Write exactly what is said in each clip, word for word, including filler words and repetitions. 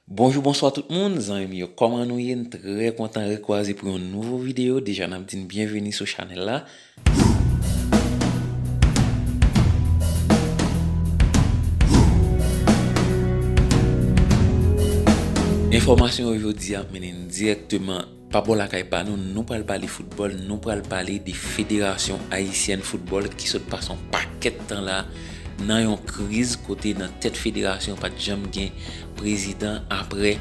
Bonjou, bonswa tout moun, zanmi m yo, kòman nou ye? M trè kontan rekwaze pou yon nouvo videyo. Deja, n ap di n byenveni sou chanèl la. Enfòmasyon yo jodi a ap mennen n dirèkteman pa bò lakay pa nou, nou pral pale foutbòl, nou pral pale de Federasyon Ayisyèn Foutbòl ki sot pase yon pakèt tan la nan yon kriz kote nan tèt federasyon pa t janm gen prezidan apre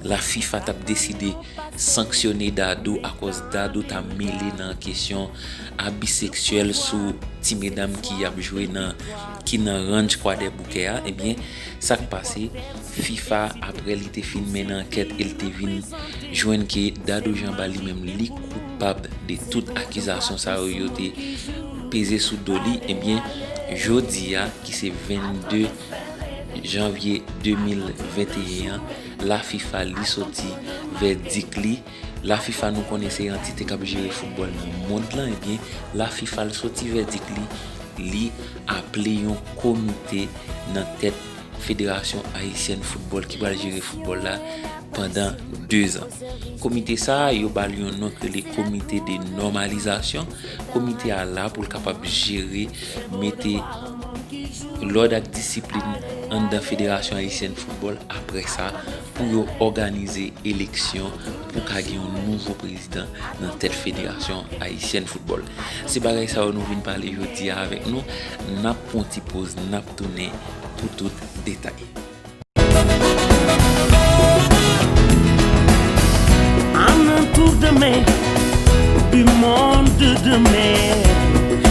la FIFA t ap deside sanksyone Dadou akòz Dadou ta mele nan kesyon abi seksyèl sou ti medam ki ap jwe nan, ki nan Ranch Kwadèboukè a. Ebyen, sa k pase, FIFA, apre li te fin mennen ankèt e l te vin jwenn ke Dadou Jean Bal li menm li koupab de tout akizasyon sa yo yo te peze sou do li, ebyen, jodi a, ki se vennde janvye de mil venteyen an, la FIFA li soti vèdik li. La FIFA, nou konnen se antite k ap jere foutbòl nan mond lan, ebyen, la FIFA l soti vèdik li, li aple yon komite nan tèt Federasyon Ayisyèn Foutbòl ki pral jere foutbòl la pandan dezan. Komite sa a, yo ba l yon non k rele Komite de Nòmalizasyon. Komite a la pou l kapab jere, mete lòd ak disiplin anndan Federasyon Ayisyèn Foutbòl. Apre sa, pou yo òganize eleksyon pou ka gen yon nouvo prezidan nan tèt Federasyon Ayisyèn Foutbòl. Se bagay sa yo nou vin pale jodi a avèk nou. N ap pran yon ti poz, n ap tounen pou tout detay. Un tour de main du monde de demain.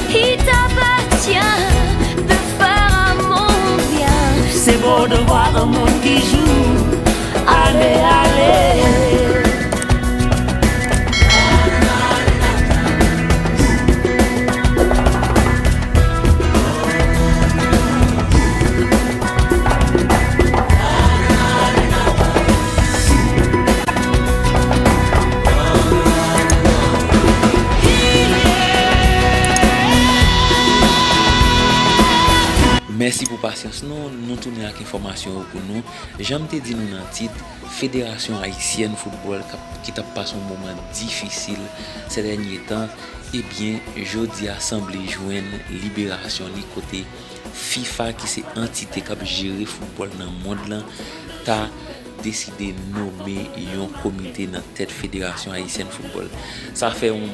Il t'appartient de faire un monde bien. C'est beau de voir un monde qui joue. Allez, allez. Mèsi pou pasyans nou. Nou tounen ak enfòmasyon yo pou nou. Jan m te di nou nan tit, Federasyon Ayisyèn Foutbòl k ap, ki t ap pase yon moman difisil sè dènye tan, ebyen, jodi a sanble jwenn liberasyon li kote FIFA, ki se antite k ap jere foutbòl nan mond lan, ta deside nome yon komite nan tèt Federasyon Ayisyèn Foutbòl. Sa fè yon,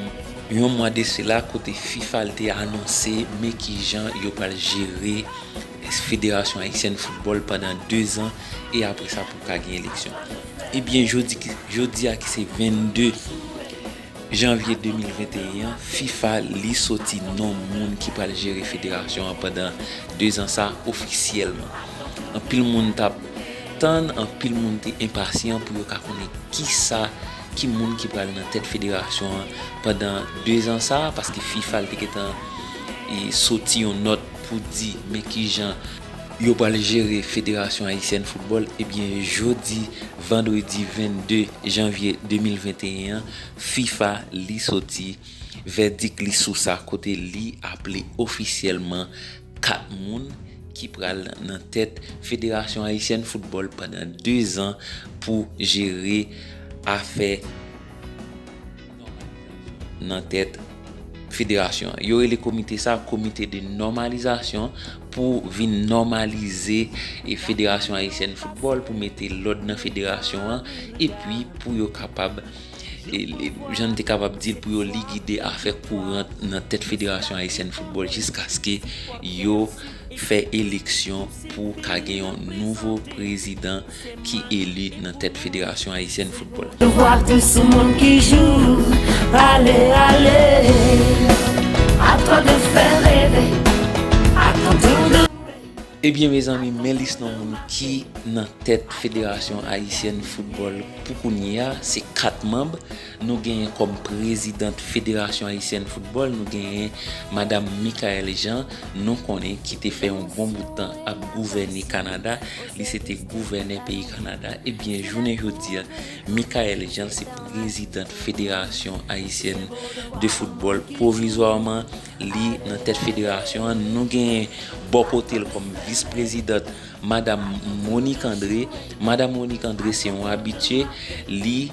yon mwa de sela kote FIFA l te anonse men kijan yo pral jere Federasyon Ayisyèn Foutbòl pandan dezan e apre sa pou ka gen eleksyon. Ebyen, jodi ki, jodi a ki se vennde janvye de mil venteyen an, FIFA li soti non moun ki pral jere federasyon an pandan dezan sa ofisyèlman. Anpil moun t ap tann, anpil moun te enpasyan pou yo ka konnen kisa, ki moun ki pral nan tèt federasyon an pandan dezan sa, paske FIFA l te gentan, e, soti yon nòt pou di men kijan yo pral jere Federasyon Ayisyèn Foutbòl. Ebyen, jodi, vandredi vennde janvye de mil venteyen an, FIFA li soti vèdik li sou sa, kote li aple ofisyèlman kat moun ki pral nan tèt Federasyon Ayisyèn Foutbòl pandan dezan pou jere afè nan tèt federasyon an. Yo rele komite sa Komite de Nòmalizasyon, pou vin nòmalize, e, Federasyon Ayisyèn Foutbòl, pou mete lòd nan federasyon an, epi pou yo kapab, e, e, jan n te kapab di l, pou yo ligide afè kouran nan tèt Federasyon Ayisyèn Foutbòl jiskaske yo fè eleksyon pou ka gen yon nouvo prezidan ki eli nan tèt Federasyon Ayisyèn Foutbòl. Je vois tout ce monde qui joue. Allez, allez, à toi de faire rêver, à ton tour de Ebyen, mezanmi, men lis non moun ki nan tèt Federasyon Ayisyèn Foutbòl pou kounye a, se kat manm. Nou genyen kòm prezidant Federasyon Ayisyèn Foutbòl, nou genyen Madam Michaëlle Jean, nou konnen, ki te fè yon bon bout tan ap gouvène Kanada. Li se te gouvènè peyi Kanada. Ebyen, jounen jodi a, Michaëlle Jean se prezidant Federasyon Ayisyèn de Foutbòl pwovizwaman. Li nan tèt federasyon an. Nou genyen bò kote l kòm vis prezidant, Madam Monique André. Madam Monique André se yon abitye, li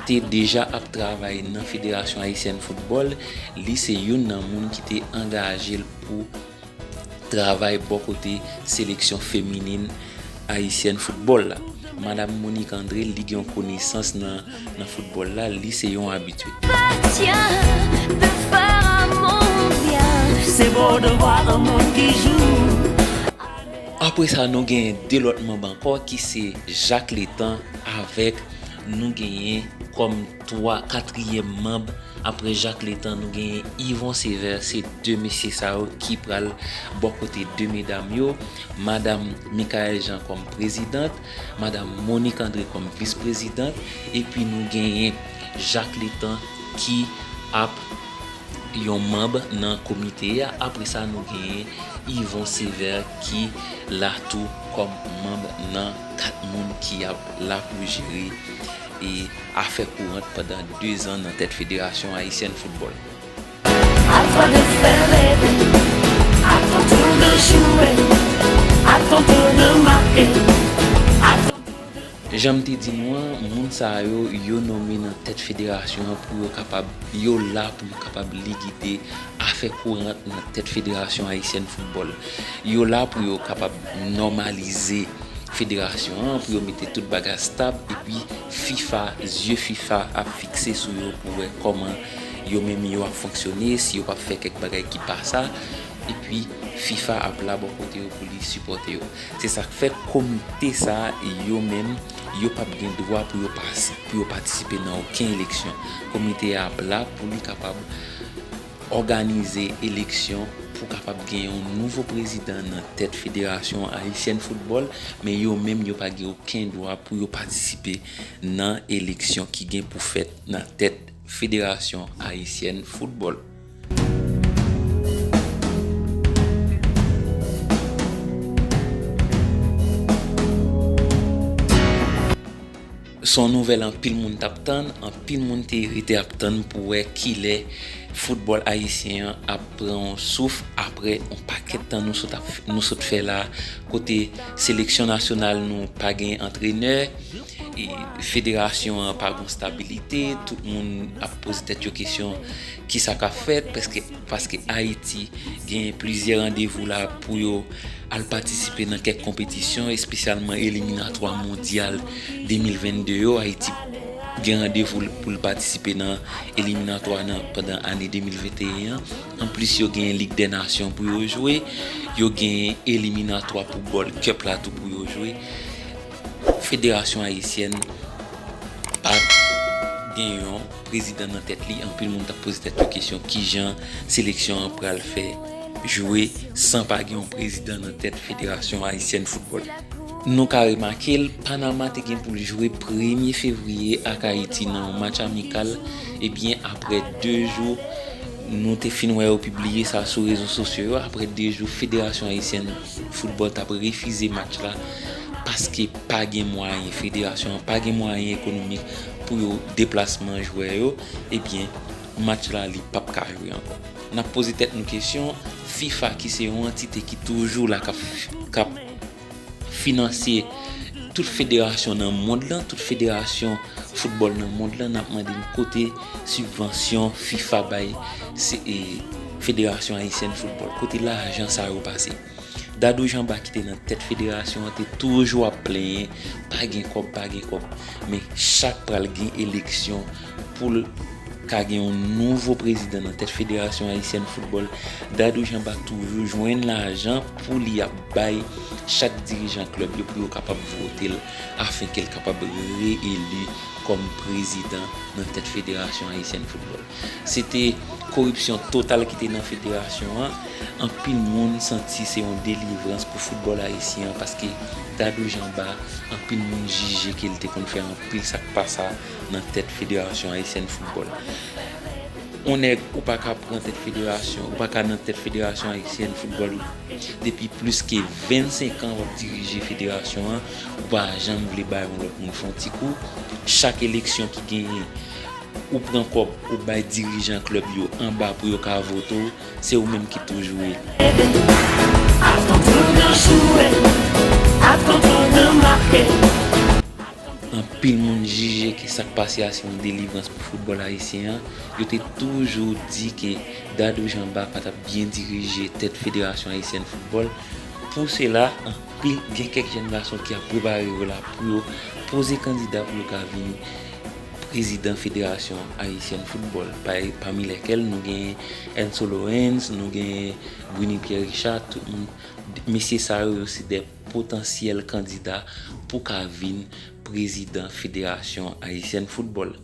te deja ap travay nan Federasyon Ayisyèn Foutbòl, li se youn nan moun ki te angaje l pou travay bò kote seleksyon feminin ayisyèn foutbòl la. Madam Monique André, li gen yon konesans nan, nan foutbòl la, li se yon abitye. Patient de faire à mon bien. C'est beau de voir un monde qui joue. Apre sa, nou gen de lòt manm ankò ki se Jacques Létan avèk, nou genyen kòm twa, katriyèm manm. Apre Jacques Létan, nou genyen Yvon Sévère. Se de mesye sa yo ki pral bò kote de medam yo. Madam Michaëlle Jean kòm prezidant, Madam Monique André kòm vis prezidant, epi nou genyen Jacques Létan ki ap yon manm nan komite a. Apre sa, nou genyen Yvon Sévère ki la tou kòm manm nan kat moun ki ap la pou jere e afè kourant pandan de zan nan tèt Federasyon Ayisyèn Foutbòl. À toi de faire rêver, à ton tour de jouer, à ton tour de marquer, à ton tour de... Jan m te di nou an, moun sa yo, yo nonmen nan tèt federasyon an pou yo kapab, yo la pou yo kapab ligide afè kourant nan tèt Federasyon Ayisyèn Foutbòl. Yo la pou yo kapab nòmalize federasyon an, pou yo mete tout bagay stab, epi fifa, zye fifa ap fikse sou yo pou wè kòman yo menm yo ap fonksyone, si yo p ap fè kèk bagay ki pa sa, epi fifa ap la bò kote yo pou li sipòte yo. Se sa k fè komite sa a, yo menm, yo p ap gen dwa pou yo pase, pou yo patisipe nan okenn eleksyon. Komite a ap la pou li kapab òganize eleksyon pou kapab gen yon nouvo prezidan nan tèt Federasyon Ayisyèn Foutbòl, men yo menm yo pa gen okenn dwa pou yo patisipe nan eleksyon ki gen pou fèt nan tèt Federasyon Ayisyèn Foutbòl. Se yon nouvèl anpil moun t ap tann, anpil moun te rete ap tann pou wè kilè foutbòl ayisyen an ap pran yon souf apre yon pakèt tan nou sot ap, nou sot fè la, kote seleksyon nasyonal nou pa gen antrenè, e federasyon an pa gen stabilite, tout moun ap poze tèt yo kesyon kisa k ap fèt, paske, paske Ayiti gen plizyè randevou la pou yo al patisipe nan kèk konpetisyon, espesyalman eliminatwa mondyal de mil vennde yo. Ayiti gen randevou pou l patisipe nan eliminatwa nan, pandan ane de mil venteyen an. Anplis, yo gen Lig dè Nasyon pou yo jwe, yo gen eliminatwa pou Gold Cup la tou pou yo jwe. Federasyon ayisyèn pa t gen yon prezidan nan tèt li. Anpil moun t ap poze tèt yo kesyon, kijan seleksyon an pral fè jwe san pa gen yon prezidan nan tèt Federasyon Ayisyèn Foutbòl? Nou ka remake l, Panama te gen pou l jwe premye fevriye ak Ayiti nan yon match amikal. Ebyen, apre de jou, nou te fin wè yo pibliye sa sou rezo sosyo yo. Apre de jou, Federasyon Ayisyèn Foutbòl t ap refize match la paske pa gen mwayen, federasyon an pa gen mwayen ekonomik pou yo deplasman jwè yo. Ebyen, match la, li p ap ka jwe ankò. N ap poze tèt nou kesyon, fifa ki se yon antite ki toujou la k ap, k ap finanse tout federasyon nan mond lan, tout federasyon foutbòl nan mond lan, n ap mande n kote sibvansyon fifa bay se, e, Federasyon Ayisyèn Foutbòl, kote lajan sa yo pase? Dadou Jean Bart ki te nan tèt federasyon an te toujou ap plenyen, pa gen kòb, pa gen kòb. Men chak pral gen eleksyon pou l ka gen yon nouvo prezidan nan tèt Federasyon Ayisyèn Foutbòl, Dadou Jean Bart toujou jwenn lajan pou li ap bay chak dirijan klèb yo pou yo kapab vote l, afenke l kapab reeli kòm prezidan nan tèt Federasyon Ayisyèn Foutbòl. Se te koripsyon total ki te nan federasyon an. Anpil moun santi se yon delivrans pou foutbòl ayisyen an, paske Dadou Jean Bart, anpil moun jije ke l te konn fè anpil sa k pa sa nan tèt Federasyon Ayisyèn Foutbòl. On nèg, ou pa ka pran tèt federasyon, ou pa ka nan tèt Federasyon Ayisyèn Foutbòl depi plis ke vennsenk an w ap dirije federasyon an, ou pa janm vle bay yon lòt moun fè yon ti kou. Chak eleksyon ki genyen, ou pran kòb, ou bay dirijan klèb yo anba pou yo ka vote w, se ou menm ki toujou eli. Kontrgan joure, ak kontrgan make. Anpil moun jije ke sa k pase a se yon delivrans pou foutbòl ayisyen an. Yo te toujou di ke Dadou Jean Bart pa t ap byen dirije tèt Federasyon Ayisyèn Foutbòl. Pou sela, anpil, gen kèk jèn gason ki ap prepare yo la pou yo poze kandida pou yo ka vin prezidan Federasyon Ayisyèn Foutbòl. Pa, pami lèkèl nou gen Enso Lawrence, nou gen Bruny Pierre Richard, tout moun. Mesye sa yo, yo se de potansyèl kandida pou ka vin prezidan Federasyon Ayisyèn Foutbòl.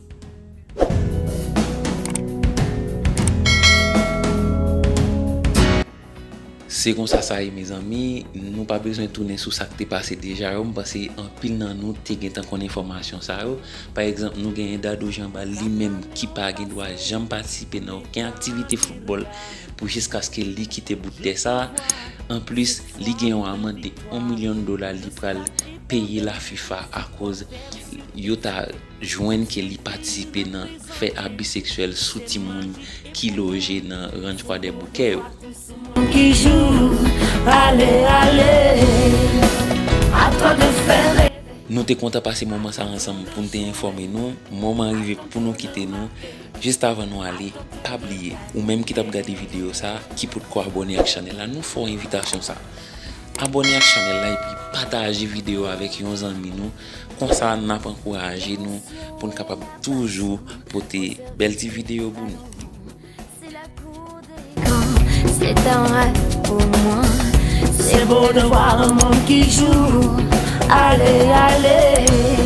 Se konsa sa ye, mezanmi. Nou pa bezwen tounen sou sa k te pase deja yo. M panse anpil nan nou te gentan konn enfòmasyon sa yo. Pa egzanp, nou genyen Dadou Jean Bart li menm ki pa gen dwa janm patisipe nan okenn aktivite foutbòl pou jiskaske li kite bout tè sa a. Anplis, li gen yon amann de yon milyon dola li pral peye la FIFA akoz yo ta jwenn ke li patisipe nan fè abi seksyèl sou timoun ki loje nan Ranch Kwadèboukè yo. Ki jou, ale, ale, a twa de fè reve. Nou te kontan pase moman sa ansanm pou n te enfòme nou. Moman rive pou nou kite nou. Jis avan nou ale, pa bliye, ou menm ki t ap gade videyo sa, ki potko abòne ak chanèl la, nou fè w envitasyon sa. Abòne ak chanèl la epi pataje videyo avèk yon zanmi nou. Konsa, n ap ankouraje nou pou n kapab toujou pote bèl ti videyo pou nou. C'est la cour des grands, c'est un rêve pour moi. C'est beau de voir un monde qui joue. Allez, allez.